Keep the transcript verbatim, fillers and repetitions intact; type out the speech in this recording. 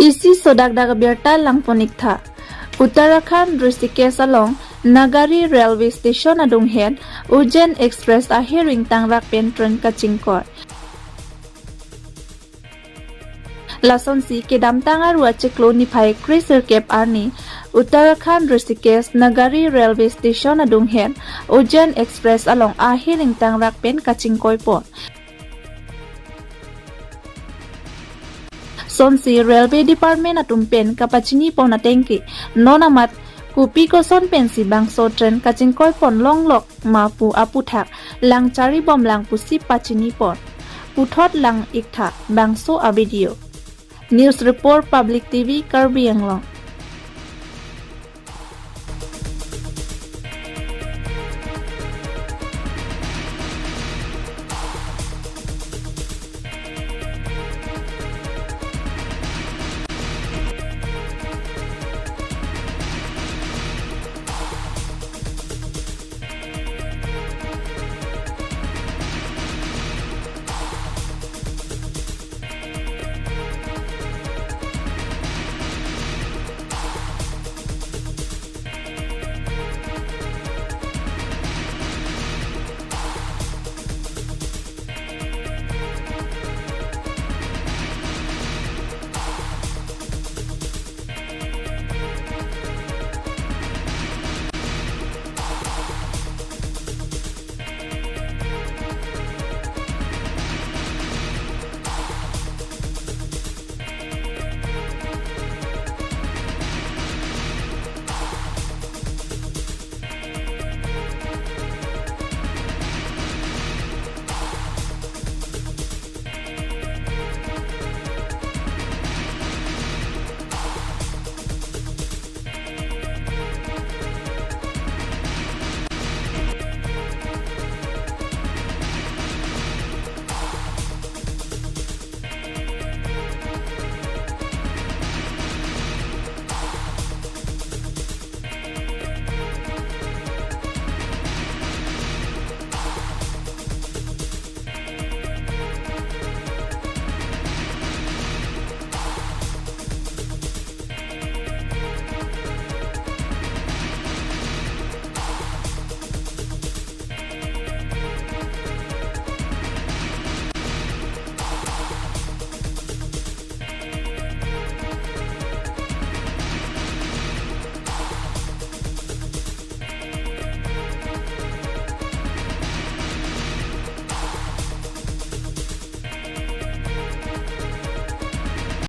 Isi sodak dak abirta langpon-ik tha. Uttarakhand Rishikesh along Nagari Railway Station adunghet Ujjain Express ahiring tangrak pen train kachingkoi. Lasonsi kedamtang Aru achiklo niphai kresirkep arni Uttarakhand Rishikesh Nagari Railway Station adunghet Ujjain Express along ahiring tangrak pen kachingkoipon. Sonsi Railway Department atum pen kapachinipon atengke non amat kopi koson pensi bangso train kachingkoipon longlok ma pu aputhak lang charibomlang pusi pachinipon puthot lang-ik tha bangso a-video. News Report, Public T V, Karbi Anglong.